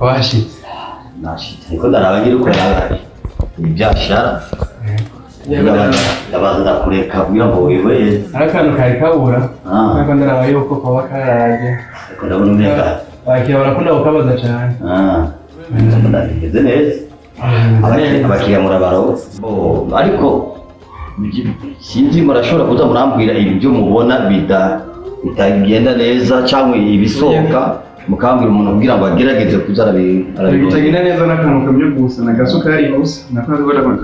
Washitse? Nashitse, niko ndaraba ngira uko yaraye ibyashara. Ndabanza ndakureka kugira ngo wihweze. Hari akantu kari kabura. Ah. Ariko ndaraba yuko koba karaje. Ariko ndabona umenga Abakiriya barakunda kukabaza cane. Ah, ndabona bimeze neza. Abakiriya murabarose. Oh, ariko sinzi, murashobora kuza murambwira ibyo mubona bitagenda neza cyangwa ibisohoka, mukambwira umuntu kugira ngo agerageze kuza arabirondera. Bitagenda neza n'akantu kamwe gusa, na gasukari gusa, nako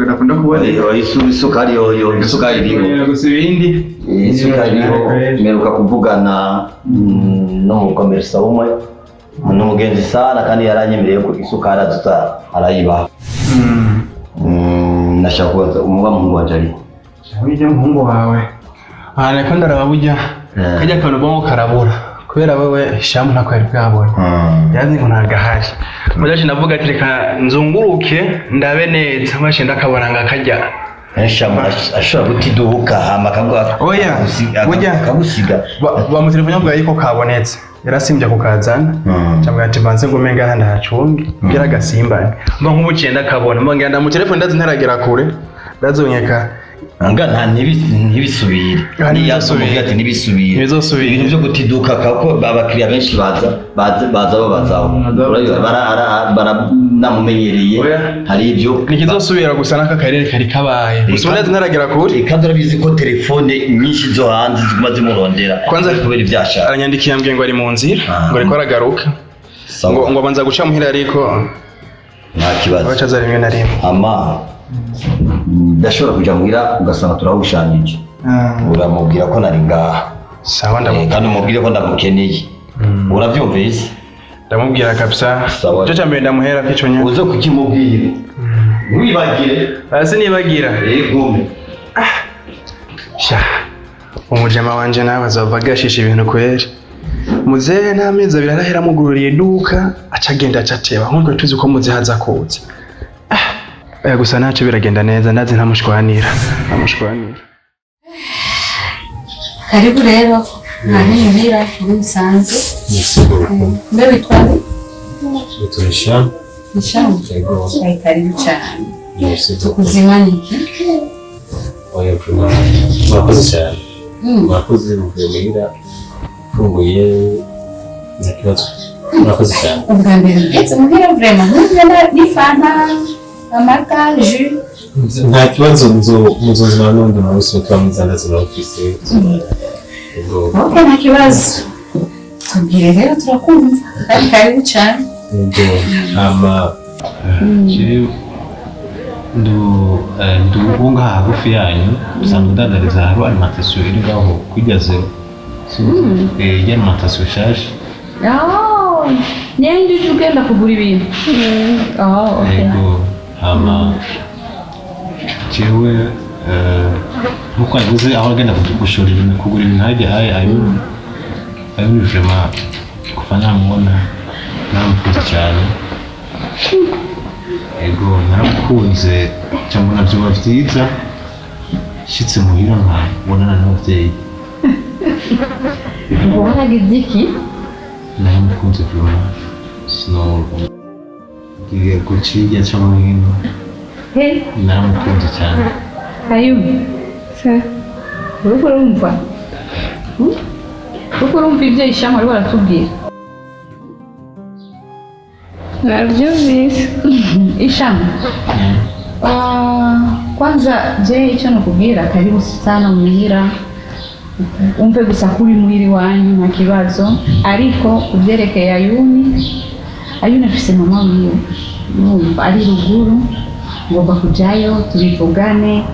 gakunda kuboneka. Isukari yoyo, isukari iriho. Gusa ibindi Isukari iriho. Mperuka kuvugana n'umukomerisa umwe, ni umugenzi sana, kandi yaranyemereye ko isukari aza arayibaha. Nashaka kubaza umuba muhungu wanje ariko. Burya muhungu wawe aha niko ndaraba burya kajya kantu ubwonko karabura kubera wewe shamu ntako yari bwabona, yazi ngo ntagahari. Mudashi ndavuga ati reka nzunguruke ndabe neza, mashi ndakabona ngo akajya. Shamu ashobora guta iduka hama akaguha Oya, burya. Akagusiga. Bamutelefone avuga yuko kabonetse, yarasimbye kukazana. Cyangwa ati banze ngume ngaha ndahacunge kugira agasimbane. Mba nk'ubuciye ndakabona, mba ngenda mu telefone, ndazi ntaragera kure ndazonyeka. Nga nta ntibisubire. Ah, ntibizosubire. Ntiyazomubwira ati ntibisubire. Ntibizosubire. Ibintu byo guta iduka kuko abakiriya benshi baza babazaho. Baza babazaho. Baranamumenyereye. Oya. Hari ibyo Ntikizosubira, gusa n'aka karere kari kabaye gusa ubu ndazi ntaragera kure. Kandi urabizi ko telefone nyinshi zo hanze ziguma zimurondera Kwanza- kubera ibyashara. Aranyandikiye, ambwiye ngo ari mu nzira, Ah. ngo ariko aragaruka, ngo abanza guca muhira, ariko Nta kibazo. abaca aza rimwe na rimwe. Ama ndashobora kuja muhira ugasanga turahushanije, uramubwira ko nari ngaha. Sawa. Kandi umubwire ko ndamukeneye, uravyumvise? Ndamubwira kabisa. Sawa. Icyo cya mbere ndamuhera kico nyene. Uze kukimubwira, ntiwibagire. Hasi nibagira. Yego. Sha, umujama wanje nawe azava agashisha ibintu kweri. Muzehe n'amezi 2 arahera amugururiye iduka, aca agenda, aca ateba nkuko tuzi ko muzehe aza kuza. Ah, oya, gusa ntaco, biragenda neza, ndazi ntamushwanira, ntamushwanira. Karibu rero nta muhira muri bisanzwe. Merci beaucoup. Mbe witwa nde? Nitwa Hisham. Hisham? Yego. Ay, karibu cyane. Merci beaucoup. Tukuzimana iki? Oya, vraiment. Murakoze cyane. Murakoze, muvuye muhira mfunguye, nta kibazo. Murakoze cyane. Ubwa mbere ugeze muhira, vraiment ntugenda n'ifanta, amata, jus? Nta kibazo, muzozimana n'undi munsi, mutuba mwiza, ndazima mufise. Yego. Ok, nta kibazo. Tubwire rero, turakumva, kandi karibu cyane. Yego. Hama jewe ndu uwo ngaha hagufi yanyu, usanzwe ndandariza hariho alimentation iri ngaho kuri zero. Ijya alimentation ishaje. Oh, nyende uje ugenda kugura ibintu. Oh, okay. Yego, hama jewe nkuko yavuze aho agenda gushora ibintu, kugura ibintu hajya hayi ayo ayo ni vraiment kuva namubona naramukunze cyane. Yego, naramukunze cyangwa mbona byiza nshitse muhira nkabonana n'ababyeyi. Ngo waragize iki? Naramukunze vraiment, sinogiye guca hirya cyangwa hino. He? Naramukunze cyane. Ayubu. Uriko urumva? Hmm? Uriko urumva ibyo Ishamu ariko aratubwira? Nabyumvise. Ishamu. Ah, kwanza je icyo nakubwira, karibu sana muhira, umve gusa ko uri muhira iwanyu, nta kibazo. Ariko kubyerekeye Ayuni, Ayuni afise mama wiwe, urumva ari ruguru, ngomba kujayo tubivugane.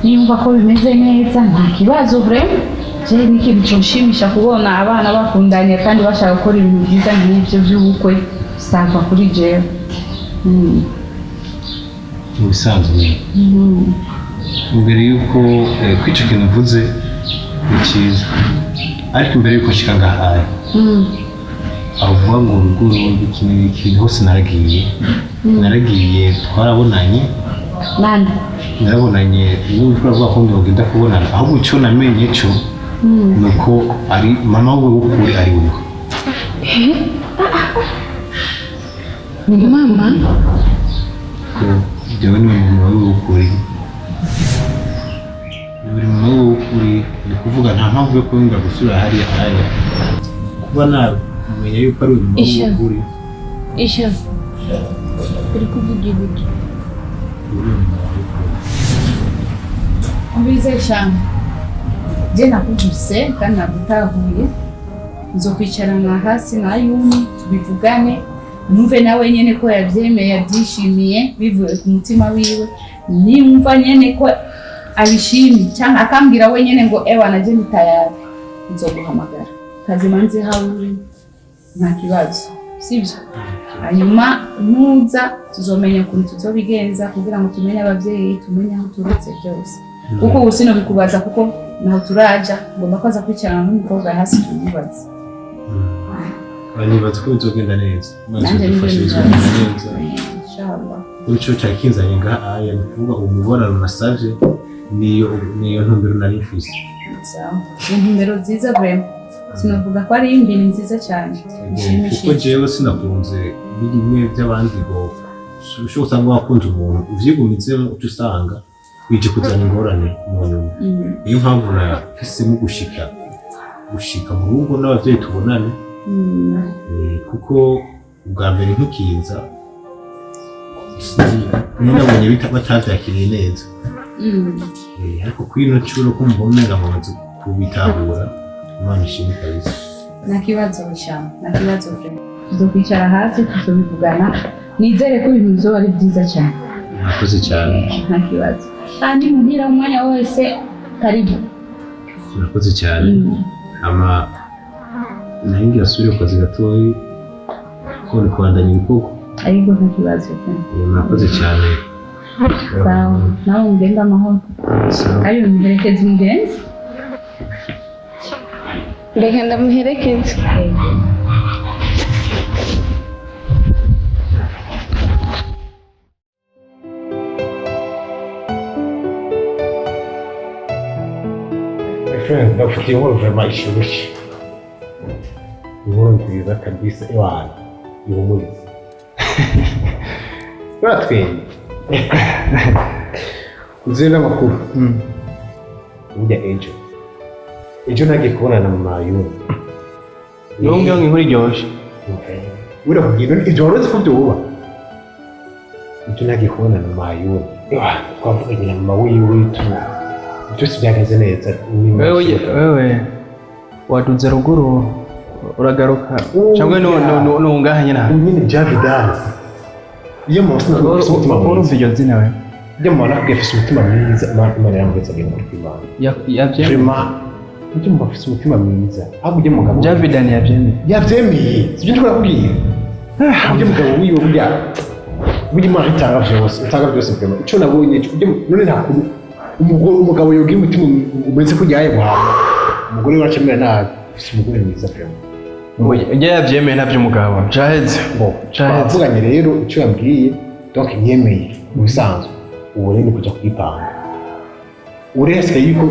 Niyumva ko bimeze neza, nta kibazo. Vraiment je ni ikintu cyonshimisha kubona abana bakundanye kandi bashaka gukora ibintu byiza nk'ibyo by'ubukwe, ça va kuri jewe. Mu bisanzwe, imbere y'uko kwica ikintu uvuze ni cyiza, ariko imbere y'uko nshika ngahaye aho uvuga ngo ruguru iki n'iki hose naragiye, naragiye, twarabonanye. Nande? Narabonanye n'ubu, turavuga ko ndogenda kubonana, ahubwo icyo namenye cyo ni uko ari mama we w'ukuri ari wowe. Mama. Ko jewe ni mama w'ukuri, ni buri mama w'ukuri. Ni kuvuga nta mpamvu yo kumbwira gusubira hariya hariya, kuba namenya yuko ari uyu mama Isha. w'ukuri. Isha, uri kuvuga ibiki? Uri mama w'ukuri. Umvirize cyane, je nakuvise kandi nagutahuye. Nzokwicarana hasi na Yumi tubivugane, numve nawe nyene ko yabyemeye, yabyishimiye bivuye ku mutima wiwe. Nimva nyene ko abishimye cyangwa akambwira we nyene ngo ewa naje ni tayari, nzoguhamagara. Kazima nzi aho uri, nta kibazo, sibyo? Hanyuma nuza tuzomenya ukuntu tuzobigenza kugira ngo tumenye ababyeyi, tumenye aho turutse byose, kuko ubu sinobikubaza kuko naho turaja. Ngomba ko aza kwicarana n'umukobwa hasi tumubaze. Nibaza ko bizogenda neza. Imana Nanjye izodufasha, nibyo bizogenda nibaza. neza. Inshallah. Ico cari kinzanye ngaha aya, ni kuvuga umubonano nasavye, niyo ntumbero nari mfise. Sawa, intumbero nziza vraiment, sinavuga ko ari imbi, ni nziza cyane. Kuko Ishimishije. Jewe sinakunze bimwe by'abandi ngo ushobora usanga wakunze umuntu uvyigumizemo, uca usanga bije kuzana ingorane mu nyuma. Niyo mpamvu nahisemo gushika mu rugo n'abavyeyi tubonane. Kuko ubwa mbere ntukiza nabonye batavyakiriye neza. Ariko kuri ino nshuro ko mbona umenga mumaze kubitahura, Imana ishimwe kabisa. Nta kibazo cyane, nta kibazo vraiment. Tuzokwicara hasi tuzobivugana, nizere ko ibintu bizoba ari byiza cyane. Murakoze cyane. Nta kibazo, kandi muhira umwanya wose karibu. Murakoze cyane. Ama nayo ngira asubire ku kazi gatoyi ko ni kubandanya ibikorwa. Ariko nta kibazo pe. Murakoze cyane. Sawa, nawe mugende amahoro. Sawa. Ayo, muherekeze umugenzi. Reka ndamuherekeze. My friend, ndagufitiye inkuru vraiment ishushe. Inkuru nziza kabisa, iwana ihumuriza. Uratwenge. Uzi n'amakuru. Burya ejo. Ejo nagiye kubonana na mama Yuni. Nubwo ngo inkuru iryoshe. Buriya kubwira ibyo wari uzi ko byoba. Ejo nagiye kubonana na mama Yuni. Ewa, twavuganye na mama wiwe tu. Byose byagenze neza. Wewe, wewe waduze ruguru uragaruka cyangwa nungaha nyine aha? Nyine bya vidani iyo mama sinakubwiye afise umutima Urumva mwiza. iryo zina we? Iyo mama nakubwiye afise umutima mwiza, Imana yaramuretse agenda muri kwimana. Yabyemeye? Vraiment, ujye mama afise umutima mwiza, ahubwo ujye mugabo. Bya vidani yabyemeye? Yabyemeye, sibyo ndiko nakubwiye. Ujye mugabo wiwe, burya Imana itanga vyose, itanga byose vraiment. Ico nabonye none nta kuntu umugabo yogira umutima umeze kurya guhanga umugore we aracamera nabi. Afise umugore mwiza vraiment. Ujya yabyemeye ntabyo umugabo caheze. Bo, Caheze. twavuganye rero, icyo yambwiye, donc yemeye mu bisanzwe. Ubu rero ni kujya kwipanga, uretse yuko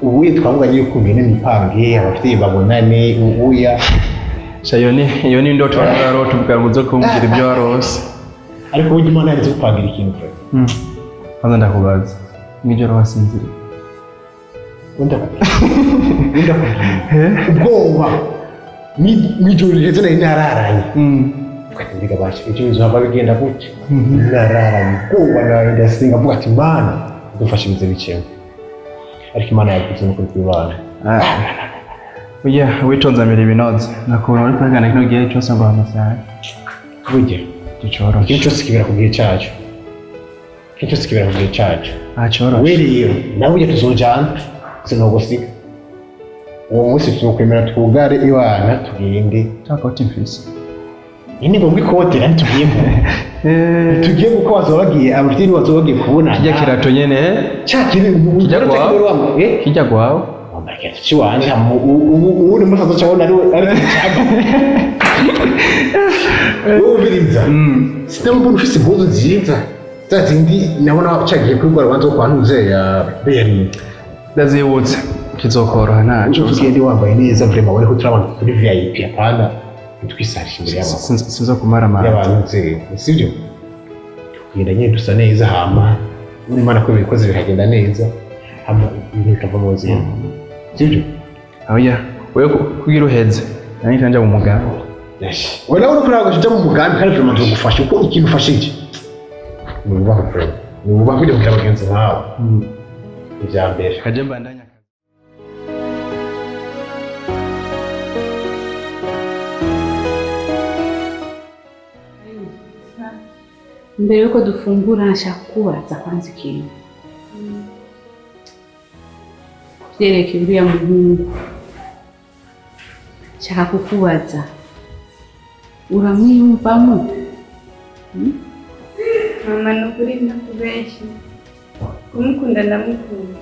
ubu twavuganye yuko ngene nipange abavyeyi babonane ubuya. Sha, iyo ni indoto wararota ubwa ngo uze kumbwira ibyo warose. Ariko burya Imana yaretse gupangira ikintu kure. Maze ndakubaza, mw'ijoro wasinziriye? Ndakubwira ubwoba, mw'ijoro riheze nari nararanye. Mvuga ati mbega basha, ejo bizohava bigenda gutya? Nararanye ubwoba, naraye ndasenga, mvuga ati Mana dufashe ibize bikewe, ariko Imana yabivuze n'ukuri kw'Imana. Ujya witonze amira ibinoze nakubona uri kurengana kino gihe cyose ngo amasaha. Burya gicoroshe. Ikintu cyose kibera ku gihe cyacu, ikintu cyose kibera ku gihe cyacu. Acoroshe. We rero nawe ujya tuzojana, sinogusiga uwo munsi, tuzokwemera twugare iwana tugende. Takoti mfise. Ni ngombwa ikote kandi tugiyemo, tugiye kuko bazoba bagiye, abavyeyi bazoba bagiye kubona. Kijya kirato nyene cya kintu. Kijya kwawe. Kwawe. Kijya kwawe. Wambaye ikirato ciwanje, ubu ni musaza cabona ari ari cyaga. Wumviriza, sinabona ufise impuzu nziza za zindi nabona cagiye kuri rwa rubanza rwo kwa Ntuze ya Beyarine. Ndazibutse, kizokoroha ntaco. Ugende wambaye neza vraiment, ubone ko turi abantu kuri VIP, apana. Ntitwisarishe imbere y'abantu. Sinza kumara amara. Y'abantu nzego, sibyo? Kugenda nyine dusa neza, hama n'Imana ko ibikoze bikagenda neza, hama ibintu bikava mu nzira, sibyo? Oya, wewe kugira uheze nani nja mu mugambi. Wowe nawe uriko uraja mu mugambi, kandi vraiment tugufasha kuko ikintu ufashije ni ububaho, vraiment ni ububaho kujya kugira bagenzi nkawe, ibya mbere. Kaje mbandanya. Mbere yuko dufungura nashaka kubaza kwanza ikintu kuvyerekeye uriya muhungu. Nshaka kukubaza, uramwiyumvamo? Mama, ni ukuri ntakubeshye, kumukunda ndamukunda,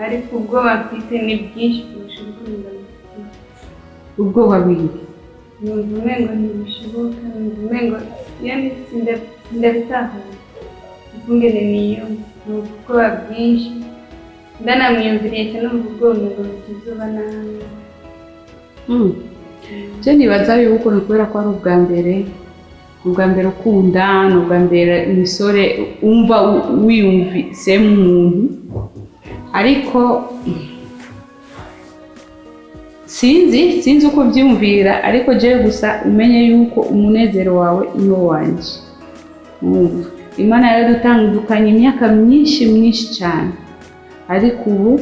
ariko ubwoba mfite ni bwinshi kurusha urukundo ndamufitiye. Ubwoba bw'iki? Numva umengo ntibishoboka, numva umengo yani sindabitahura ukungene niyumva, numva ubwoba bwinshi, ndanamwiyumviriye cyane, numva ubwoba umengo bituzoba nabi. Je nibaza yuko ni kubera ko ari ubwa mbere, ubwa mbere ukunda, ni ubwa mbere umusore wumva wiyumvisemo umuntu, ariko sinzi uko byiyumvira, ariko jewe gusa umenye yuko umunezero wawe ni wo wanje. Urumva, Imana yaradutandukanye imyaka myinshi myinshi cyane, ariko ubu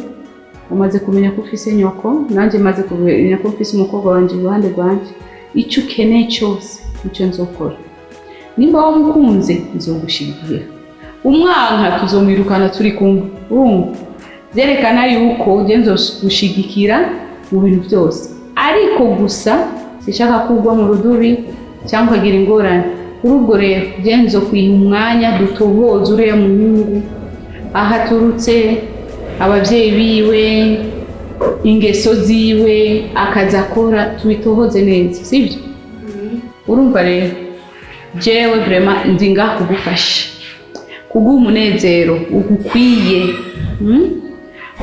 umaze kumenya ko ufise nyoko, nanjye maze kumenya ko ufise umukobwa wanje iruhande rwanje. Icyo ukeneye cyose nicyo nzokora. Nimba wamukunze nzogushigira, umwanka tuzomwirukana turi kumwe. Urumva, byerekana yuko je nzogushigikira mu bintu byose, ariko gusa sinshaka kugwa mu rudubi cyangwa ukagira ingorane. Kuri ubwo rero je nzokwiha umwanya dutohoze uriya muhungu, aho aturutse, abavyeyi biwe, ingeso ziwe, akazi akora, tubitohoze neza, sibyo? Urumva rero jewe vraiment ndi ngaha kugufasha, kuguha umunezero ugukwiye.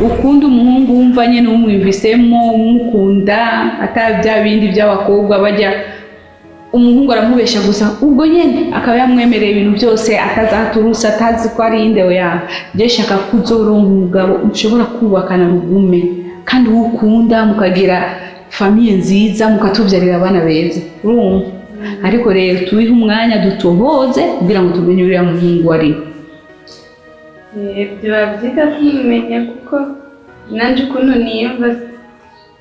Ukunda umuhungu wumva nyene umwumvisemo, umukunda, atari bya bindi by'abakobwa bajya umuhungu aramubesha gusa, ubwo nyene akaba yamwemereye ibintu byose, atazaturutse, atazi ko ari indewe yawe. Je shaka kuzoronka umugabo ushobora kubakana rugume, kandi uwo ukunda, mukagira famiye nziza, mukatubyarira abana beza. Urumva, ariko rero tubihe umwanya dutohoze kugira ngo tumenye uriya muhungu ari. Biba byiza kumumenya, kuko nanjye ukuntu niyumva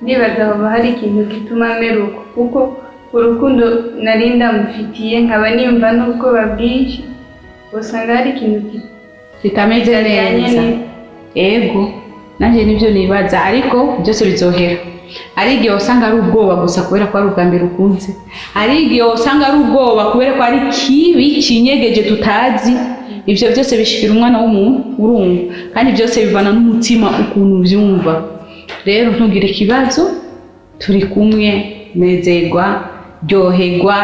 ndibaza hoba hari ikintu gituma amera uko, kuko urukundo nari ndamufitiye nkaba niyumva n'ubwoba bwinshi, usanga hari ikintu kitameze neza. Ego, nanjye nibyo nibaza, ariko byose bizohera. Ari igihe usanga ari ubwoba gusa kubera ko ari ubwa mbere ukunze, ari igihe usanga ari ubwoba kubera ko ari kibi kinyegeje tutazi. Ibyo byose bishikira umwana w'umuntu, urumva, kandi byose bivana n'umutima ukuntu ubyumva. Rero ntugire ikibazo, turi kumwe, nezerwa, ryoherwa,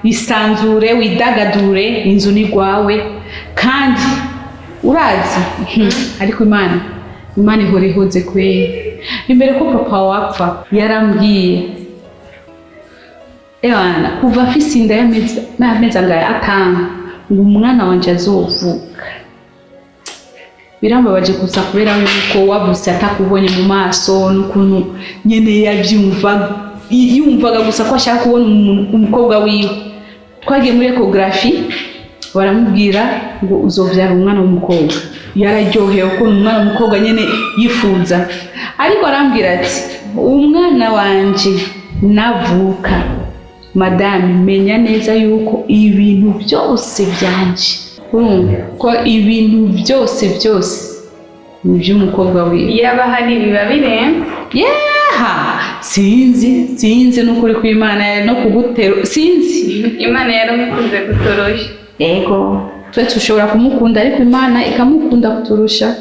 isanzure, widagadure, inzu ni rwawe. Kandi urazi, ariko Imana ihora ihoze kweri. Imbere ko papa wapfa yarambwiye, ewana kuva afise inda y'amezi angahe 5, ngo umwana wanje azovuka. Birambabaje gusa kubera yuko wavutse atakubonye mu maso, n'ukuntu nyene yabyumva, yumvaga gusa ko ashaka kubona umukobwa wiwe. Twagiye muri ecography baramubwira ngo uzovyara umwana w'umukobwa. Yararyohewe ko umwana w'umukobwa nyene yifuza, ariko arambwira ati umwana wanje navuka, madame, menya neza yuko ibintu byose byanje, urumva ko ibintu byose byose ni iby'umukobwa wiwe. Yaba hari biba birenze. Yeha, sinzi n'ukuri kw'Imana no kugutera, sinzi. Imana yaramukunze kuturusha. Yego, twe tushobora kumukunda, ariko Imana ikamukunda kuturusha.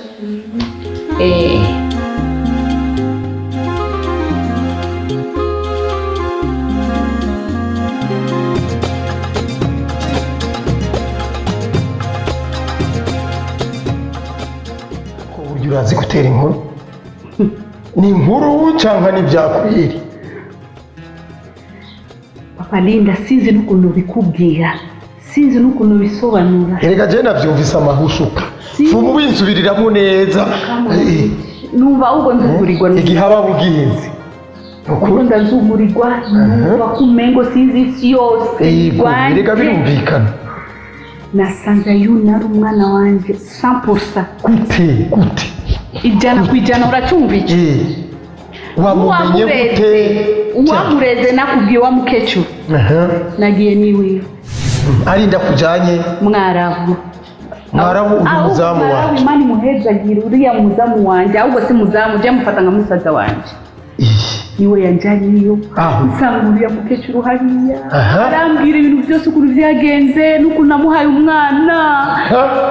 Uburyo urazi gutera inkuru, ni inkuru cyangwa ni ibyakwiri? Papa Linda, sinzi n'ukuntu bikubwira, sinzi n'ukuntu bisobanura. Erega je navyumvise amahushuka, fumu binsubiriramwo neza. Numva ahubwo nzugurirwa. Igihaba buginzi. Ubwo ndazugurirwa, numva ko umengo sinzi isi yose. Yego, erega birumvikana. Nasanze Ayuni ari umwana wanje 100%. Gute gute? 100%, uracyumva iki? Wamumenye gute? Uwamureze nakubwiye, wa mukecuru. Nagiye niwiwe. Arinda kujanye? Mwarabu. Mwarabu uri muzamu wanje. Imana imuhezagira uriya muzamu wanje, ahubwo si muzamu, je mufata nka musaza wanje. Niwe yanjaniyo, nsanga uriya mukecuru hariya, arambwira ibintu byose ukuntu byagenze n'ukuntu namuhaye umwana.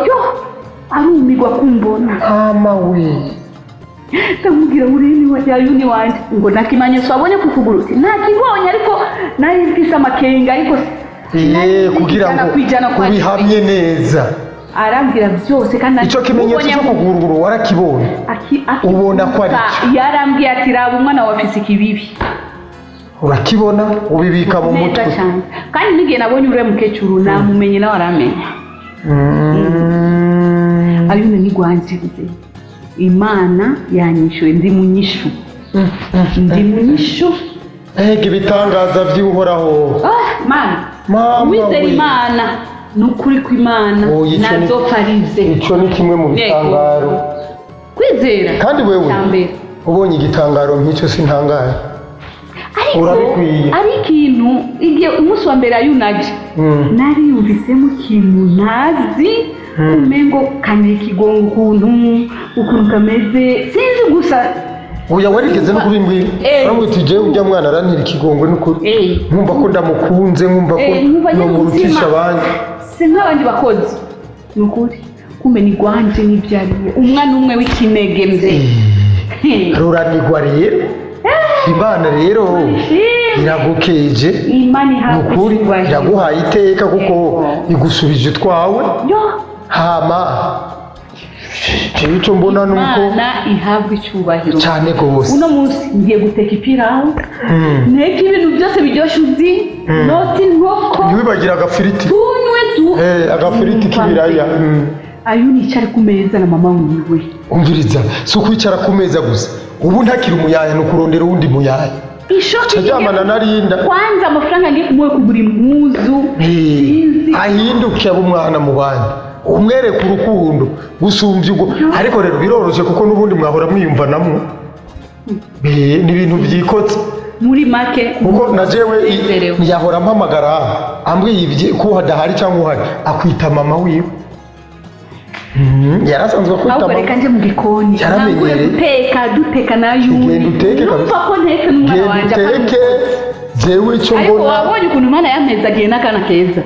Yo, arumirwa kumbona. Ama we. Ndamubwira uri ni Ayuni wanje, ngo nta kimenyetso wabonye ku kuguru? Ntakibonye, ariko nari mfise amakenga, ariko kugira ngo ubihamye neza. Arambwira byose kandi. Ico kimenyetso cyo kuguruguru warakibonye, ubona ko ari cyo? Yarambwiye ati raba umwana wawe afise ikibibi. Urakibona, ubibika mu mutwe. Kandi n'igihe nabonye uriya mukecuru namumenye, nawe aramenya. Ayuni ni rwanje, Imana yanyishuye, ndi mu nyishu, ndi mu nyishu. Ega ibitangaza by'Uhoraho. Mana, wizera Imana ni ukuri kw'Imana nazopfarize. Ico ni kimwe mu bitangaro. Kwizera. Kandi wewe ubonye igitangaro nk'icyo sintangaye. Ariko ari ikintu, igihe umunsi wa mbere Ayunaje nari yumvisemo ikintu ntazi, umengo kane ikigongo, ukuntu kameze sinzi gusa. Oya, warigeze no kubimbwira, uramwita igihe ujya mwana arantira ikigongwe n'ukuri, nkumva ko ndamukunze, nkumva ko nomurutisha abandi. Si nk'abandi bakozi, ni ukuri kumbe ni rwanje n'ibyariye umwana umwe w'ikinege mze. Ruranigwa rero, Imana rero iragukeje, ni ukuri iraguhaye iteka kuko igusubije utwawe. Hama icyo mbona nuko Imana ihabwa icyubahiro cyane gose. Uno munsi ngiye guteka ipirawu, nteka ibintu byose biryoshye uzi, notse inkoko. Ntiwibagira agafiriti. Tunywe tu agafiriti k'ibiraya. Ayuni icare ku meza na mama wiwe. Umviriza, si ukwicara ku meza gusa, ubu ntakiri umuyaya, ni ukurondera uwundi muyaya. Ishoki Aryamana na Linda. Kwanza amafaranga ngiye kumuha kugura impuzu. Ahinduke abe umwana mu bandi, umwereka urukundo gusumbya ubwo. Ariko rero biroroshye kuko n'ubundi mwahora mwiyumva namwo, ni ibintu byikotse muri make. Kuko na jewe ntiyahora mpamagara ambwiye ko hadahari cyangwa uhari, akwita mama wiwe. Yarasanzwe akwita mama. Ahubwo reka nje mu gikoni yaramenyereye guteka, duteka na Yuni. Genda uteke kabisa. Numva ko ntetse n'umwana wanjye. Genda uteke, jewe icyo mbona. Ariko wabonye ukuntu Imana yampezagiye n'akana keza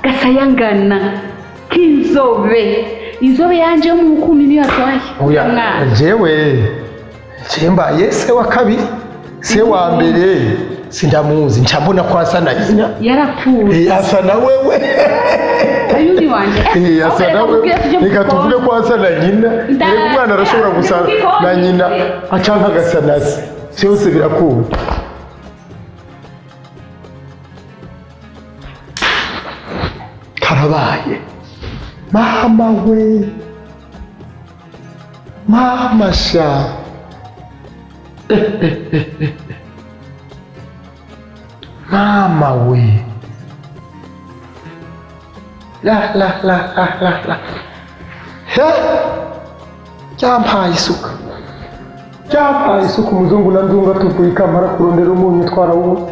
gasayangana k'inzobe, inzobe yanje yo mu bukumi niyo atwaye. Oya, jewe mbaye se wa kabiri, se wa mbere sindamuzi, nca mbona ko asa na nyina. Yarapfuye. Asa na wewe. Ayuni wanje. Asa na wewe, reka tuvuge ko asa na nyina. Reka umwana arashobora gusa na nyina acanka agasa na se, byose birakunda. Karabaye mama we, mama sha. Mama we, la la la la la la, cyampaye isuka, cyampaye isuka. Umuzungu na nzungu tuvuye ikamara kurondera umunyu twarawubona.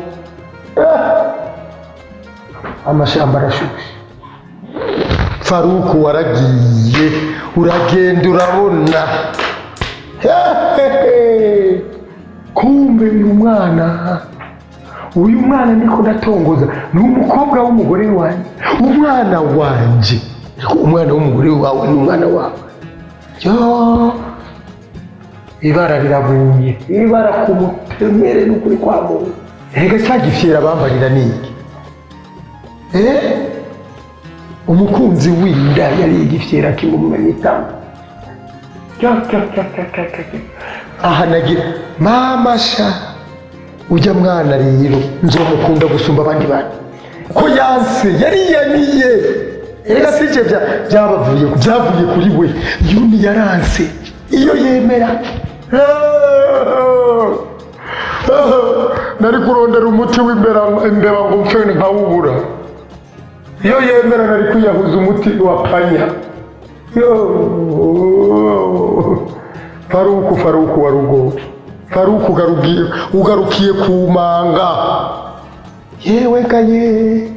Amashamba arashushe. Faruku waragiye, uragenda urabona. Kumbe uyu mwana niko ndatongoza, ni umukobwa w'umugore wanjye, umwana wanje. Umwana w'umugore wawe ni umwana wawe. Yo, ibara riraguye, ibara ku mutemere n'ukuri kwa muntu. Erega cya gifyera bambarira ni iki? Umukunzi w'inda yari igifyera kimumena itama. Aha nagira mama sha. Ujya mwana rero nzomukunda gusumba abandi bantu ko yanse yariyaniye. Erega sije byabavuye, byavuye kuri we. Yuni yaranse, iyo yemera nari kurondera umuti w'imbeba imbeba ngo mpfe nkawubura. Iyo yemera nari kwiyahuza umuti wa panya. Yo, Faruku, Faruku wa rugo, Faruku ugarukiye ku manga. Yewe gaye,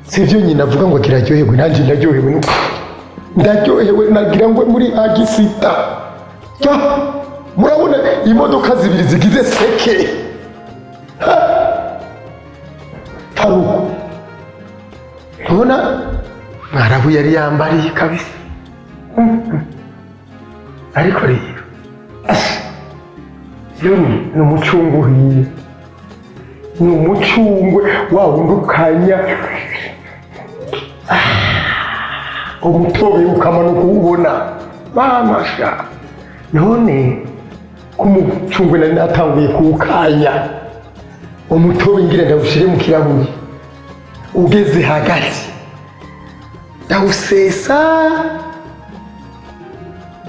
sivyo nyina avuga ngo kiraryohewe, nanjye ndaryohewe, nuko ndaryohewe nagira ngo muri agisita. Ya, murabona imodoka zibiri zigize seke. Ha! Faruku, ntubona mwarabu yari yambariye kabisa. Ariko rero yoni ni umucungu uhiye, ni umucungwe wa wundi ukanya umutobe ukamanuka uwubona. Mama sha, none ko umucungwe nari natanguye kuwukanya, umutobe ngira ndawushyire mu kirahuri, ugeze hagati ndawusesa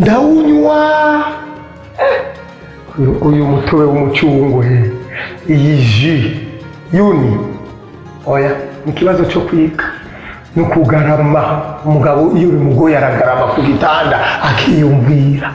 ndawunywa. Uyu mutobe w'umucungwe, iyi jus yuni, oya, ni ikibazo cyo kwiga no kugarama. Umugabo iyo bimugoye aragarama ku gitanda akiyumvira.